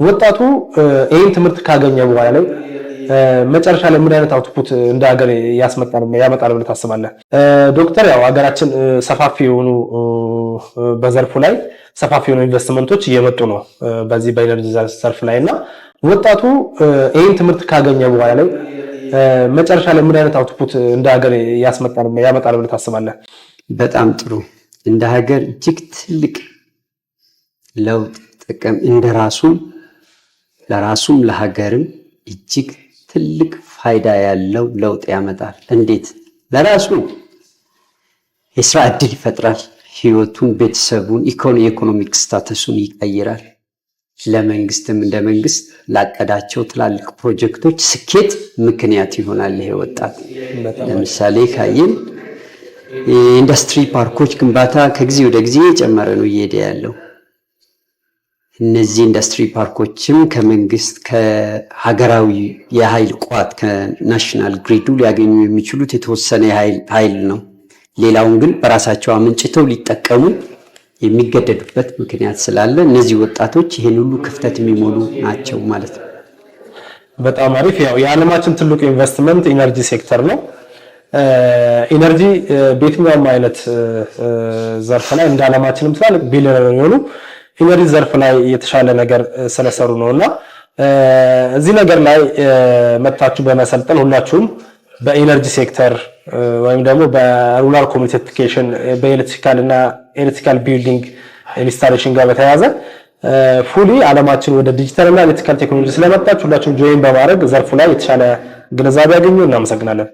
ወጣቱ ይህን ትምህርት ካገኘ በኋላ ላይ መጨረሻ ላይ ምን አይነት output እንደ ሀገር ያመጣል ብለህ ታስባለህ? ዶክተር፣ ያው ሀገራችን ሰፋፊ የሆኑ በዘርፉ ላይ ሰፋፊ የሆኑ ኢንቨስትመንቶች እየመጡ ነው በዚህ በ energy ዘርፍ ላይ። እና ወጣቱ ይህን ትምህርት ካገኘ በኋላ ላይ መጨረሻ ላይ ምን አይነት output እንደ ሀገር ያመጣል ብለህ ታስባለህ? በጣም ጥሩ። እንደ ሀገር እጅግ ትልቅ ለውጥ፣ ጥቅም፣ እንደ ራሱም ለራሱም ለሀገርም እጅግ ትልቅ ፋይዳ ያለው ለውጥ ያመጣል። እንዴት? ለራሱ የስራ እድል ይፈጥራል። ህይወቱን፣ ቤተሰቡን፣ የ economic status ኡን ይቀይራል። ለመንግስትም እንደ መንግስት ላቀዳቸው ትላልቅ ፕሮጀክቶች ስኬት ምክንያት ይሆናል። ይሄ ወጣት ለምሳሌ ካየን የኢንዱስትሪ ፓርኮች ግንባታ ከጊዜ ወደ ጊዜ እየጨመረ ነው እየሄደ ያለው። እነዚህ ኢንዱስትሪ ፓርኮችም ከመንግስት ከሀገራዊ የኃይል ቋት ከ national grid ኡ ሊያገኙ የሚችሉት የተወሰነ የኃይል ኃይል ነው። ሌላውን ግን በራሳቸው አመንጭተው ሊጠቀሙ የሚገደዱበት ምክንያት ስላለ እነዚህ ወጣቶች ይሄን ሁሉ ክፍተት የሚሞሉ ናቸው ማለት ነው። በጣም አሪፍ። ያው የዓለማችን ትልቁ ኢንቨስትመንት energy sector ነው። Energy በየትኛውም አይነት ዘርፍ ላይ እንደ ዓለማችንም ትላልቅ ቢሊዮነር የሆኑ energy ዘርፍ ላይ የተሻለ ነገር ስለሰሩ ነው። እና እዚህ ነገር ላይ መጥታችሁ በመሰልጠን ሁላችሁም በ energy sector ወይም ደግሞ በ rural communication፣ በ electrical እና electrical building installation ጋር በተያያዘ fully ዓለማችን ወደ ዲጂታል እና electrical ቴክኖሎጂ ስለመጣች ሁላችሁም join በማድረግ ዘርፉ ላይ የተሻለ ግንዛቤ ያገኙ። እናመሰግናለን።